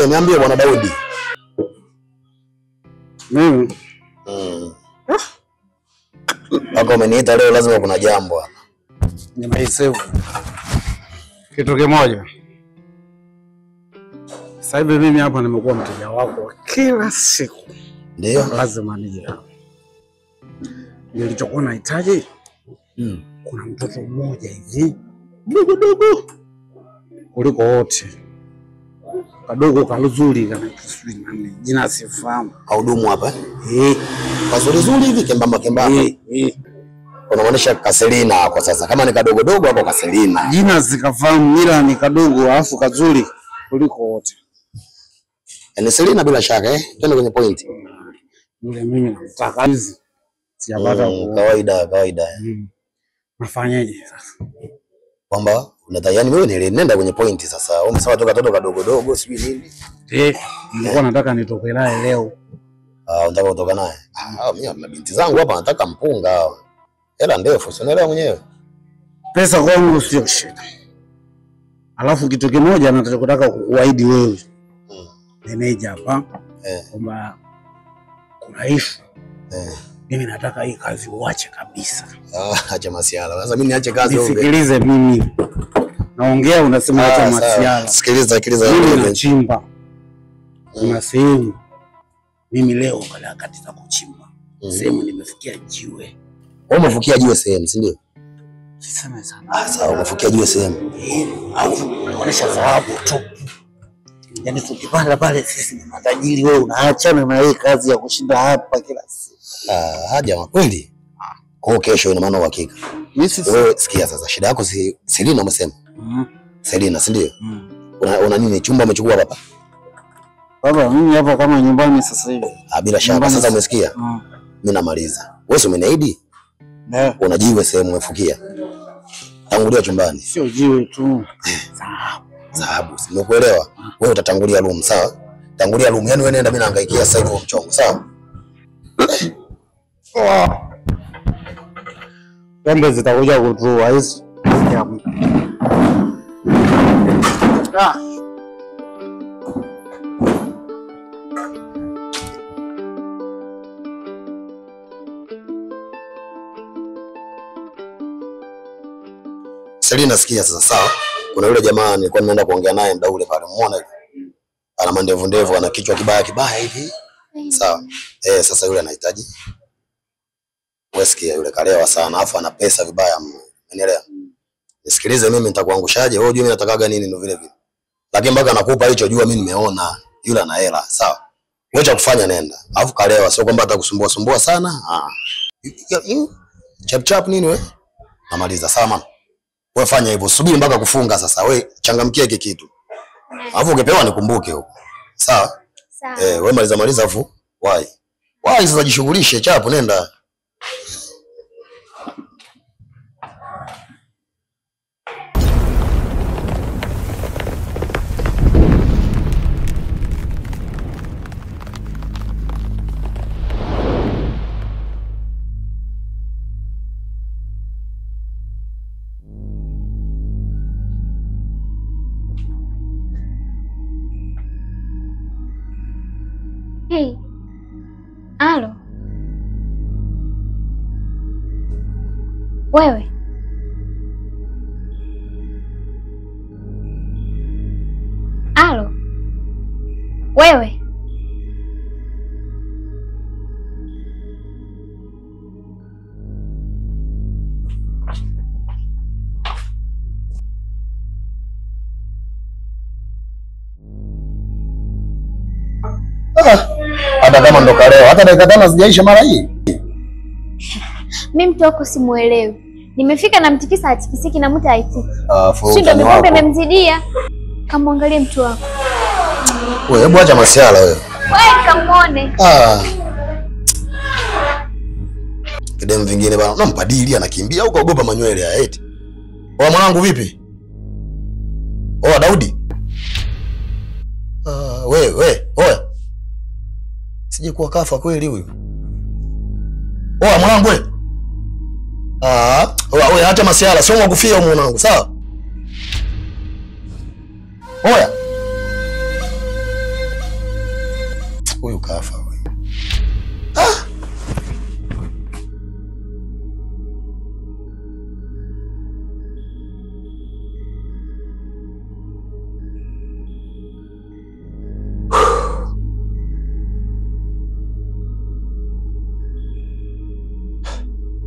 Niambie bwana Daudi. Mimi. Wako umeniita leo lazima kuna jambo hapa. Nimeisave. Kitu kimoja. Sasa hivi mimi hapa nimekuwa mteja wako kila siku. Ndio. Lazima nije hapa. Nilichokuwa nahitaji kuna mtoto mmoja hivi mdogo dogo kuliko wote. Kadogo kaluzuri kana sijui nani jina sifahamu. Haudumu hapa eh? Kazuri zuri hivi kembamba kembamba. Unamaanisha Kaselina kwa sasa. Kama ni kadogo dogo hapo Kaselina. Jina sikafahamu ila ni kadogo alafu kazuri kuliko wote. Ni Selina bila shaka eh? Twende kwenye point. Yule mimi namtaka hizi. Sijapata kawaida kawaida. Nafanyaje sasa? Kwamba unataka yani wewe nenda kwenye point sasa. Wewe umesema toka toto kadogo dogo sijui nini. Nilikuwa nataka nitoke naye leo. Unataka kutoka naye? Mimi na binti zangu hapa nataka mpunga. Hela ndefu, si unaelewa mwenyewe. Pesa kwangu sio shida. Alafu kitu kimoja nataka kukuahidi wewe. Meneja hapa. Kwamba kuna issue. Mimi nataka hii kazi uache kabisa. Acha masiala. Sasa mimi niache kazi wewe. Nisikilize mimi. Naongea unasema acha masiala. Sikiliza sikiliza. Mimi nachimba. Kuna sehemu mimi leo kala wakati za kuchimba. Sehemu nimefukia jiwe. Wewe umefukia jiwe sehemu, si ndio? Siseme sana. Sawa, umefukia jiwe sehemu. Au unaonesha dhahabu tu. Yaani tukipanda pale sisi ni matajiri, wewe unaachana na hii kazi ya kushinda hapa kila siku. Haja kweli. Kwa kesho ina maana uhakika. Wewe sikia sasa, shida yako si Selina umesema? Selina, si ndio? Una nini chumba umechukua hapa? Baba, mimi hapa kama nyumbani sasa hivi. Bila shaka sasa umesikia? Mimi namaliza. Wewe umeniahidi? Ndio. Una jiwe sehemu umefukia. Tangulia chumbani. Sio jiwe tu. Dhahabu. Dhahabu. Nimekuelewa. Wewe utatangulia room, sawa? Tangulia room. Yaani wewe nenda, mimi nahangaikia sasa hivi mchongo, sawa? Pembe zitakuja kutua hizo. Selina, sikia sasa, sawa? Kuna yule jamaa nilikuwa nimeenda kuongea naye muda ule pale. Umeona yule? Ana mandevu ndevu, ana kichwa kibaya kibaya hivi. Sawa. Sasa yule anahitaji. Wewe sikia, yule kalewa sana, afu ana pesa vibaya mno. Unaelewa? Nisikilize mimi nitakuangushaje? Wewe unajua mimi natakaga nini ndio vile vile. Lakini mpaka nakupa hicho jua mimi nimeona yule ana hela, sawa? Wewe cha kufanya nenda. Afu kalewa, sio kwamba atakusumbua sumbua sana. Chap chap nini wewe? Namaliza, sawa mama. Wewe fanya hivyo, subiri mpaka kufunga sasa. Wewe changamkia hiki kitu. Alafu ukipewa nikumbuke huko. Sawa? Sawa. Wewe maliza maliza afu wai. Wai sasa jishughulishe chapo nenda. Hey. Alo. Wewe. Alo. Wewe. Hata kama ndo kaleo, hata dakika 5 sijaisha mara hii. Mimi mtu wako simuelewi. Nimefika na mtikisa atikisiki na mtu haitiki. Si ndio mipombe imemzidia. Kamwangalie mtu wako. Wewe hebu acha masiala wewe. Wewe kamuone. Kidemu vingine bana, unampa dili anakimbia au kaogopa manywele haya eti. Oa mwanangu vipi? Oa Daudi. Wewe, oa. Sije kuwa kafa kweli huyu. Oa mwanangu wewe. Oa acha masiala, sio mwakufia huyu mwanangu, sawa? Oya. Kafa huyu. Ah!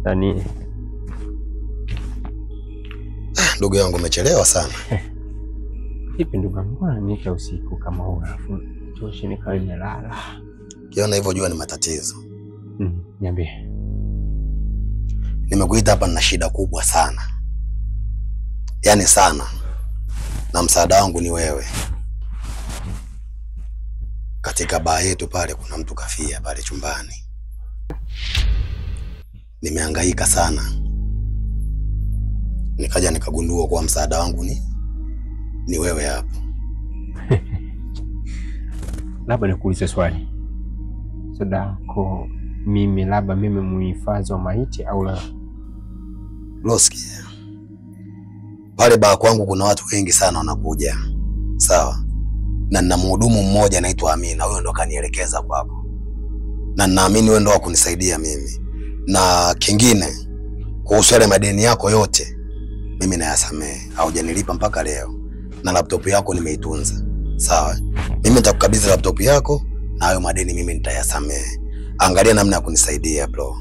Nani? Ndugu yangu umechelewa sana. Vipi ndugu yangu, mbona niita usiku kama huu alafu toshe nikawa nimelala? Kiona hivyo jua ni matatizo. Niambie. Nimekuita hapa nina shida kubwa sana. Yaani sana. Na msaada wangu ni wewe. Katika baa yetu pale kuna mtu kafia pale chumbani. Nimehangaika sana. Nikaja nikagundua kuwa msaada wangu ni wewe hapo. Labda nikuulize swali. Sadako mimi labda mimi muhifadhi wa maiti au la? Loski. Pale baa kwangu kuna watu wengi sana wanakuja. Sawa. Na nina mhudumu mmoja anaitwa Amina, huyo ndo kanielekeza kwako. Na ninaamini wewe ndo wa kunisaidia mimi. Na kingine kuhusu yale madeni yako yote mimi nayasamehe, haujanilipa mpaka leo. Na laptop yako nimeitunza. Sawa? Mimi nitakukabidhi laptop yako na hayo madeni mimi nitayasamehe. Angalia namna ya kunisaidia bro.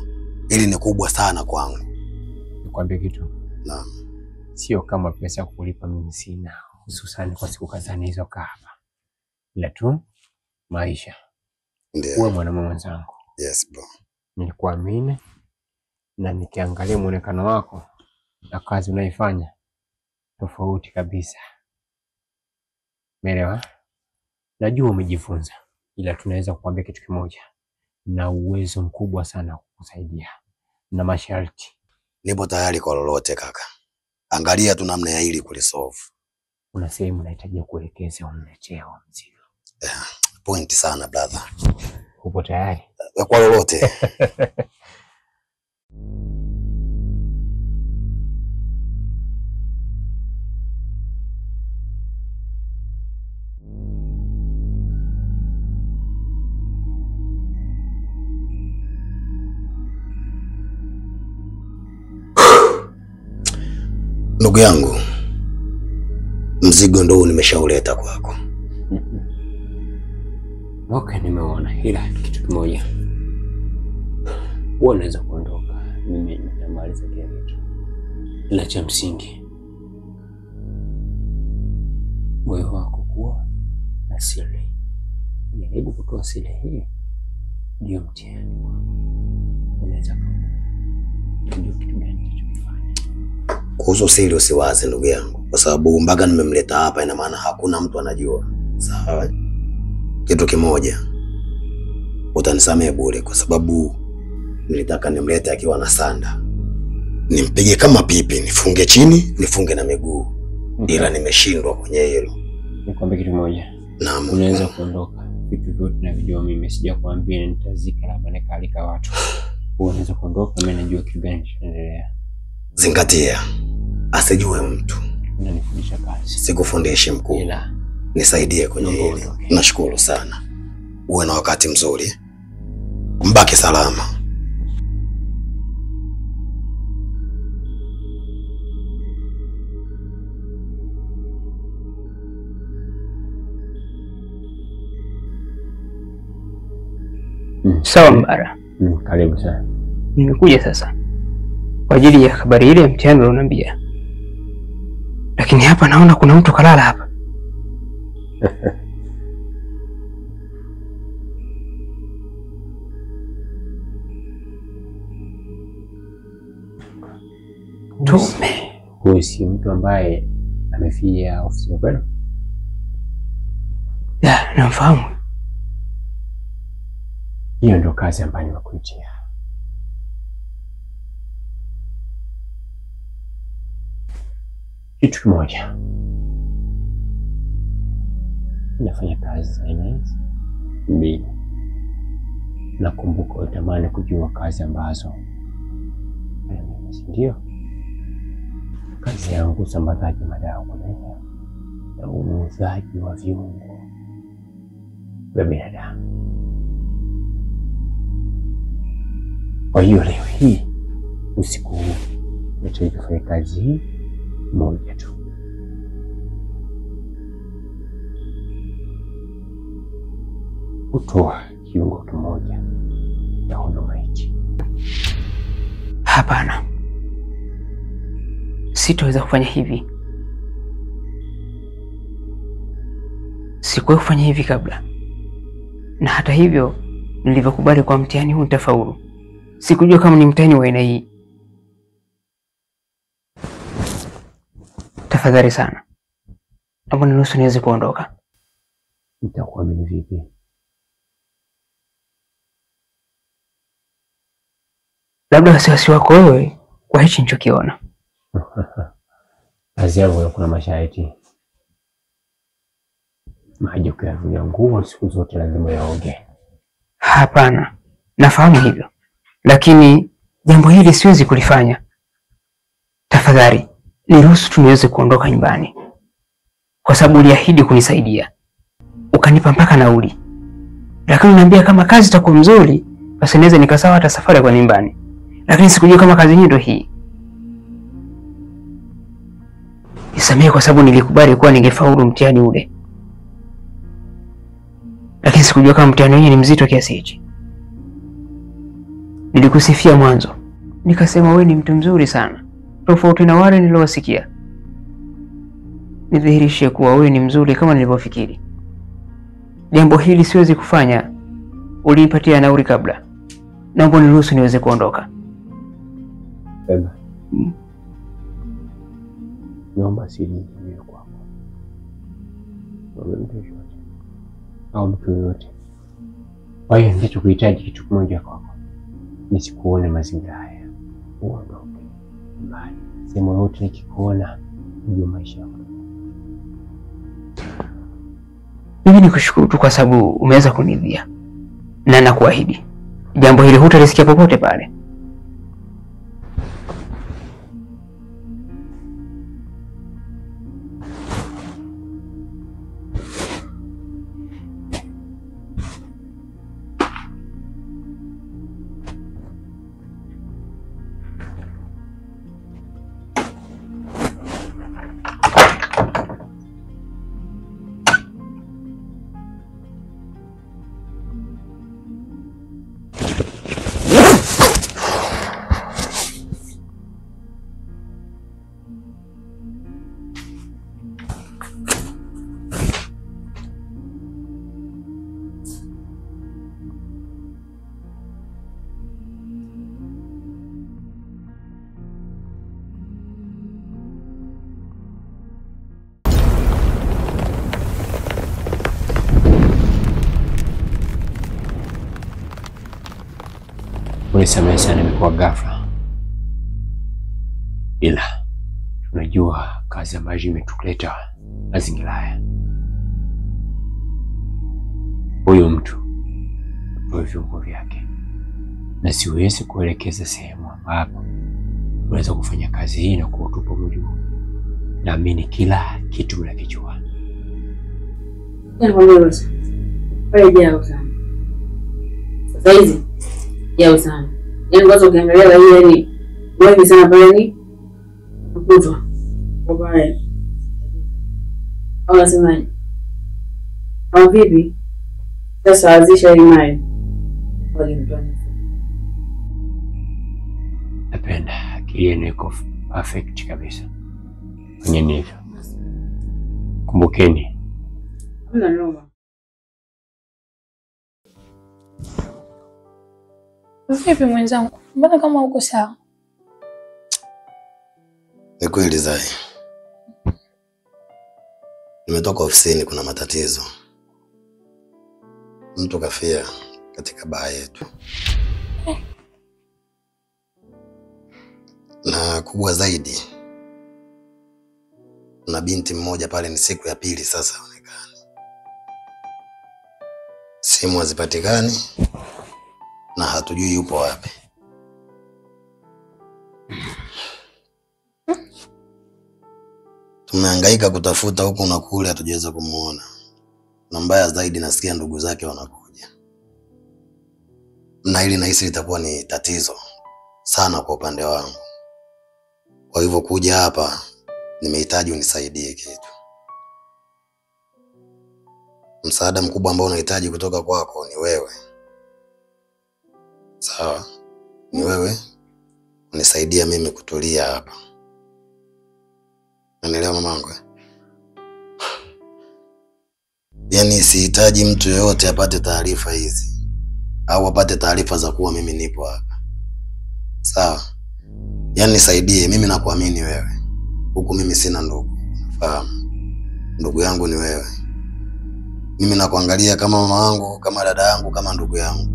Hili ni kubwa sana kwangu. Nikwambie kitu. Naam. Sio kama pesa ya kulipa mimi sina, hususan kwa siku kadhaa nilizokaa hapa. Ila tu maisha. Ndio. Wewe mwanamume mwenzangu. Yes bro. Nilikuamini na nikiangalia muonekano wako na kazi unaifanya tofauti kabisa. Umeelewa? Najua umejifunza, ila tunaweza kukuambia kitu kimoja, na uwezo mkubwa sana kukusaidia na masharti. Nipo tayari kwa lolote kaka. Angalia tu namna ya hili kulisolve. Kuna sehemu unahitaji kuelekeza, uniletea mzigo. Yeah, point sana brother. Upo tayari? Kwa lolote. Ndugu yangu, mzigo ndo nimeshauleta kwako. Okay, nimeona. Ila kitu kimoja, wewe unaweza kuondoka, mimi nitamaliza kila kitu. Ila cha msingi, moyo wako kuwa na siri. Jaribu kutoa siri hii, ndio mtihani wako. Unaweza kujua kitu gani unachokifanya. Kuhusu siri usiwaze ndugu yangu, kwa sababu mpaka nimemleta hapa ina maana hakuna mtu anajua. Sawa? Kitu kimoja, utanisamehe bure kwa sababu nilitaka nimlete akiwa na sanda, nimpige kama pipi, nifunge chini, nifunge na miguu. Ila nimeshindwa kwenye hilo. Nikwambie kitu kimoja. Naam. Unaweza kuondoka. Vitu vyote navijua mimi, sijakwambia nitazika labda nikaalika watu. Unaweza kuondoka, mimi najua kitu gani kinaendelea. Zingatia, asijue mtu. Unanifundisha kazi. Sikufundishi mkuu. Ila nisaidie kwenye hili. Nashukuru sana. Uwe na wakati mzuri. Mbaki salama. Sawa Mbara. Karibu sana. Nimekuja sasa kwa ajili ya habari ile ya mtihani ulioniambia. Lakini hapa naona kuna mtu kalala hapa. Tume. Huyu si mtu ambaye amefia ofisini kwenu? Ya, namfahamu. Hiyo ndio kazi ambayo nimekuitia. Kitu kimoja, nafanya kazi za aina hizi mbili. Nakumbuka utamani kujua kazi ambazo mimi, si ndio? Kazi yangu usambazaji madawa kulevya na uuzaji wa viungo vya binadamu. Kwa hiyo leo hii usiku huu nahitaji kufanya kazi hii moja tu. Kutoa kiungo kimoja cha huyo maiti. Hapana, sitoweza kufanya hivi. Sikuwahi kufanya hivi kabla, na hata hivyo nilivyokubali kwa mtihani huu nitafaulu, sikujua kama ni mtihani wa aina hii. Tafadhali sana, naomba niruhusu niweze kuondoka. Nitakuamini vipi? Labda wasiwasi wako wewe kwa hichi nilichokiona. Kazi yangu kuna masharti. Maji ukiyavulia nguo siku zote lazima yaoge. Hapana, nafahamu hivyo, lakini jambo hili siwezi kulifanya. Tafadhali niruhusu tu niweze kuondoka nyumbani, kwa sababu uliahidi kunisaidia, ukanipa mpaka nauli, lakini unaniambia kama kazi itakuwa mzuri basi naweza nikasawa hata safari kwa nyumbani, lakini sikujua kama kazi hii ndio hii. Nisamehe kwa sababu nilikubali kuwa ningefaulu mtihani ule, lakini sikujua kama mtihani wenyewe ni mzito kiasi hichi. Nilikusifia mwanzo, nikasema wewe ni mtu mzuri sana, tofauti na wale niliowasikia. Nidhihirishie kuwa wewe ni mzuri kama nilivyofikiri. Jambo hili siwezi kufanya, ulinipatia nauli kabla. Naomba niruhusu niweze kuondoka. Baba, naomba siri iwe kwako. Naomba mtu yoyote au mtu yoyote. Kwa hiyo ninachokuhitaji kitu kimoja kwako, nisikuone mazingira haya, uondoke mbali. Sehemu yote nikikuona, ndio maisha yako. Mimi nikushukuru tu kwa sababu umeweza kunidhia, na nakuahidi jambo hili hutalisikia popote pale. Unisamehe sana, imekuwa ghafla, ila tunajua kazi ambayo imetuleta mazingira haya. Huyu mtu toe viungo vyake, na siwezi kuelekeza sehemu ambapo unaweza kufanya kazi hii na kuutupa mwili huu. Naamini kila kitu unakijua. Sasa hizi yao sana. Yaani kwanza ukiangalia la hii yani wengi sana pale ni kukutwa. Kwa pale. Au nasemaje? Au vipi? Sasa azisha hii mali. Kwa mtu. Napenda akili yenu iko perfect kabisa. Fanyeni hivyo. Kumbukeni. Hamna noma. Vipi mwenzangu? Mbona kama uko sawa? Ni kweli Zai. Nimetoka ofisini, kuna matatizo. Mtu kafia katika baa yetu. Na kubwa zaidi, kuna binti mmoja pale, ni siku ya pili sasa haonekani. Simu hazipatikani na hatujui yupo wapi. Tumehangaika kutafuta huku na kule, hatujaweza kumuona. Na mbaya zaidi, nasikia ndugu zake wanakuja. Na hili nahisi litakuwa ni tatizo sana kwa upande wangu. Kwa hivyo kuja hapa nimehitaji unisaidie kitu. Msaada mkubwa ambao unahitaji kutoka kwako ni wewe. Sawa? Ni wewe unisaidia mimi kutulia hapa. Unanielewa mamangu? Yaani sihitaji mtu yeyote apate taarifa hizi au apate taarifa za kuwa mimi nipo hapa. Sawa? Yaani nisaidie, mimi nakuamini wewe. Huku mimi sina ndugu. Unafahamu? Ndugu yangu ni wewe. Mimi nakuangalia kama mama yangu, kama dada yangu, kama ndugu yangu.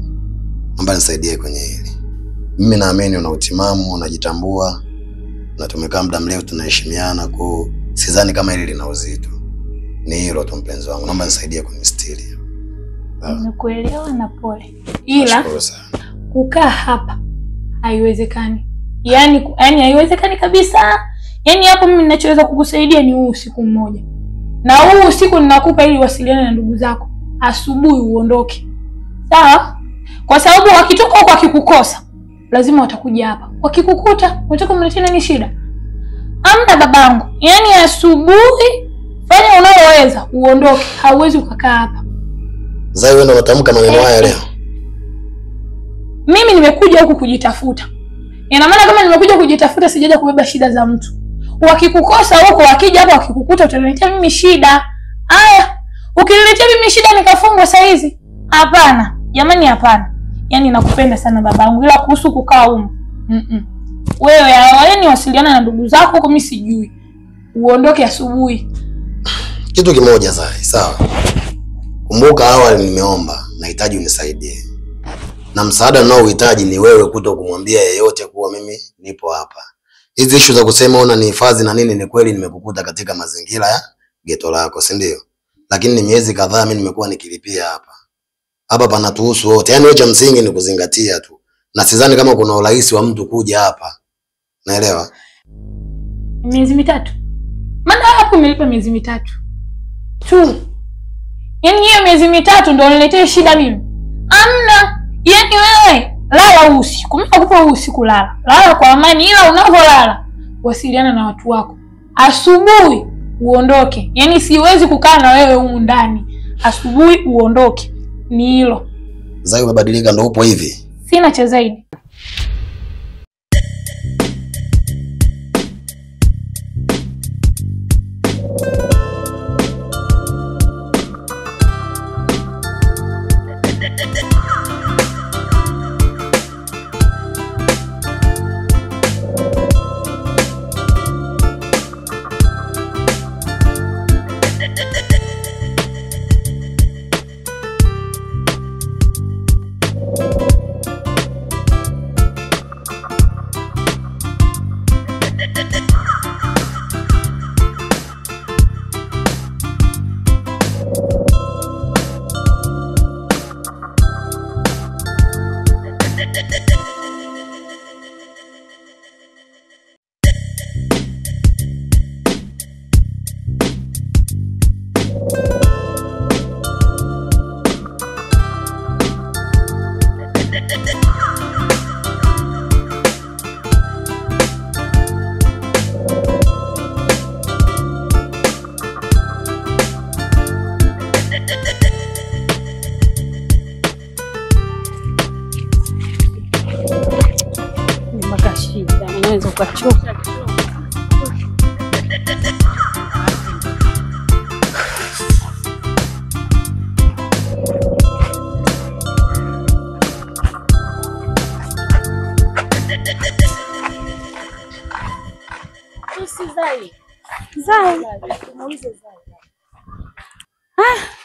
Naomba nisaidie kwenye hili. Mimi naamini una utimamu, unajitambua, na tumekaa muda mrefu tunaheshimiana, kwa sidhani kama hili lina uzito. Ni hilo tu mpenzi wangu. Naomba nisaidie kunistiri. Nimekuelewa na pole. Ila kukaa hapa haiwezekani. Yaani haiwezekani kabisa. Yaani hapo mimi ninachoweza kukusaidia ni huu usiku mmoja. Na huu usiku ninakupa ili wasiliane na ndugu zako. Asubuhi uondoke. Sawa? Kwa sababu wakitoka huko wakikukosa, lazima watakuja hapa. Wakikukuta, unataka kumletea nani shida? Amna babangu. Yaani asubuhi fanya unaloweza uondoke. Hauwezi ukakaa hapa. Zai, wewe ndio unatamka maneno haya leo. Mimi nimekuja huku kujitafuta. Ina maana kama nimekuja kujitafuta sijaja kubeba shida za mtu. Wakikukosa huko wakija hapa wakikukuta utaniletea mimi shida. Aya, ukiniletea mimi shida nikafungwa saa hizi. Hapana. Jamani hapana. Yaani nakupenda sana babangu ila kuhusu kukaa huko. Wewe yaani wasiliana na ndugu zako huko mimi sijui. Uondoke asubuhi. Kitu kimoja Zai, sawa. Kumbuka awali nimeomba, nahitaji unisaidie. Na msaada ninaohitaji ni wewe kuto kumwambia yeyote kuwa mimi nipo hapa. Hizi issue za kusema una nihifadhi na nini, ni kweli nimekukuta katika mazingira ya geto lako, si ndio? Lakini ni miezi kadhaa mimi nimekuwa nikilipia hapa. Hapa panatuhusu wote. Yaani wewe cha msingi ni kuzingatia tu. Na sidhani kama kuna urahisi wa mtu kuja hapa. Naelewa? Miezi mitatu. Maana hapo umelipa miezi mitatu tu. Yaani hiyo miezi mitatu ndio uniletee shida mimi? Amna. Yaani wewe lala usiku. Mimi nakupa usiku lala. Lala kwa amani, ila unavolala wasiliana na watu wako. Asubuhi uondoke. Yaani siwezi kukaa na wewe humu ndani. Asubuhi uondoke. Ni hilo. Zai, umebadilika ndio upo hivi. Sina cha zaidi.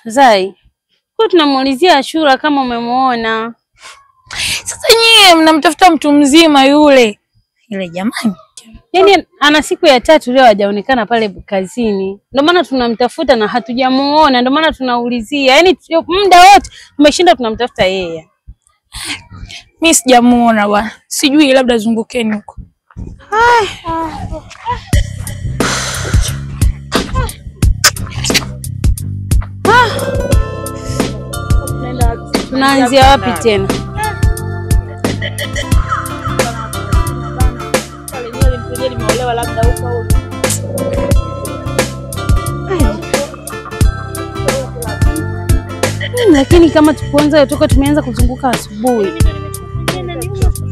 Zai, kwa tunamuulizia Ashura kama umemuona. Sasa nyie mnamtafuta mtu mzima yule. Ile jamani. Yaani ana siku ya tatu leo hajaonekana pale kazini. Ndio maana tunamtafuta na hatujamuona, ndio maana tunaulizia. Yaani muda wote tumeshinda tunamtafuta yeye. Mimi sijamuona bwana. Sijui, labda zungukeni huko. Tunaanzia wapi tena? Limeolewa labda huko au lakini kama tukuanza toka tumeanza kuzunguka asubuhi.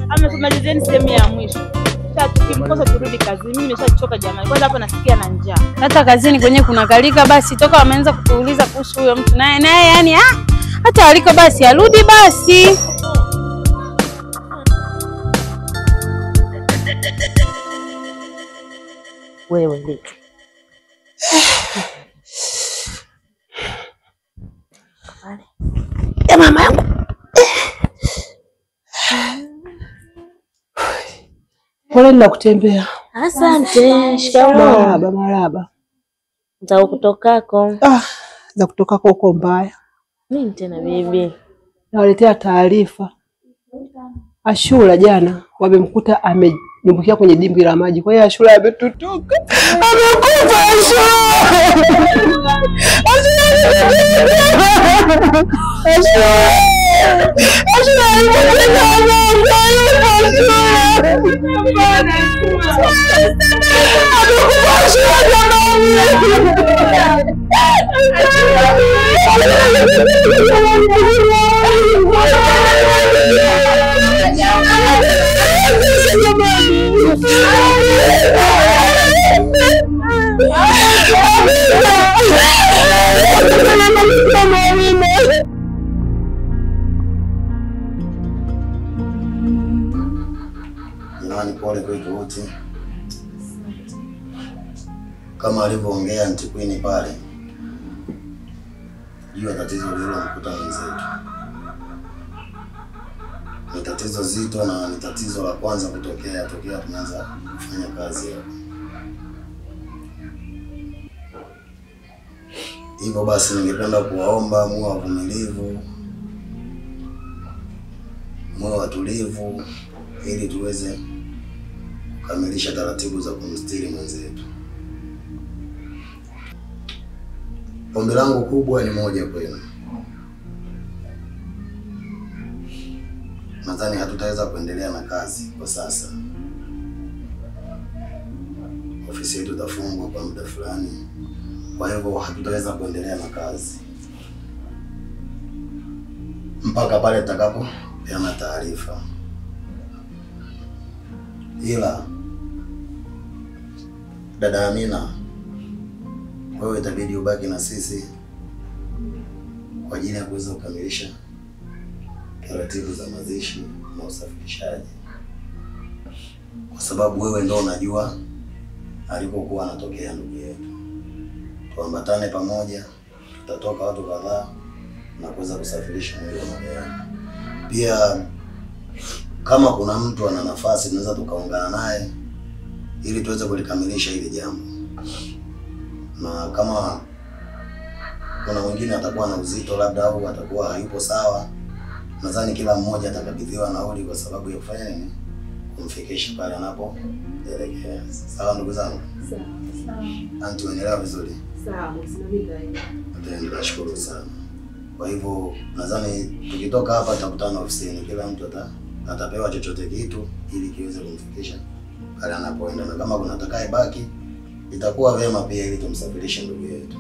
Ama tumalizeni sehemu ya mwisho. Sasa tukimkosa turudi kazini. Mimi nimeshachoka jamani. Kwanza hapa nasikia na njaa. Hata kazini kwenyewe kuna kalika basi toka wameanza kutuuliza kuhusu huyo mtu naye yani hata aliko basi arudi basi. Wewe vipi? Ya mama yangu. Pole na kutembea. Asante. Shikamoo. Marahaba, marahaba. Za kutokako. Za kutokako huko mbaya. Nini tena bibi? Nawaletea taarifa. Ashura jana wamemkuta amedumbukia kwenye dimbwi la maji. Kwa hiyo Ashura ametutoka. Amekufa Ashura. Ashura. Ashura. Ashura. Amekufa Ashura jamani. Jamani, pole kwetu wote. Kama alivyoongea Aunty Queen pale juu ya tatizo lililomkuta mwenzetu, ni tatizo zito na ni tatizo la kwanza kutokea tokea tumeanza kufanya kazi hapa. Hivyo basi ningependa kuwaomba muwe wavumilivu, muwe watulivu ili tuweze kukamilisha taratibu za kumstiri mwenzetu. Ombi langu kubwa ni moja kwenu. Nadhani hatutaweza kuendelea na kazi kwa sasa. Ofisi yetu itafungwa kwa muda fulani. Kwa hivyo hatutaweza kuendelea na kazi mpaka pale tutakapopeana taarifa. Ila dada Amina, wewe itabidi ubaki na sisi kwa ajili ya kuweza kukamilisha taratibu za mazishi na usafirishaji, kwa sababu wewe ndio unajua alikokuwa anatokea ndugu yetu. Tuambatane pamoja, tutatoka watu kadhaa na kuweza kusafirisha mwili wa marehemu. Pia kama kuna mtu ana nafasi tunaweza tukaungana naye ili tuweze kulikamilisha hili jambo. Na kama kuna mwingine atakuwa na uzito labda au atakuwa hayupo sawa, nadhani kila mmoja atakabidhiwa nauli kwa sababu ya kufanya nini? Kumfikisha pale anapoelekea. Sawa ndugu zangu? Sawa. Sawa. Anti, unaelewa vizuri? Sawa, msimamizi. Nashukuru sana. Kwa hivyo nadhani tukitoka hapa tutakutana ofisini, kila mtu atapewa chochote kitu ili kiweze kumfikisha pale anapoenda, na kama kuna atakayebaki itakuwa vema pia ili tumsafirishe ndugu yetu.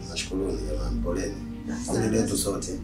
Nashukuruni jamani, poleni. Sisi letu sote.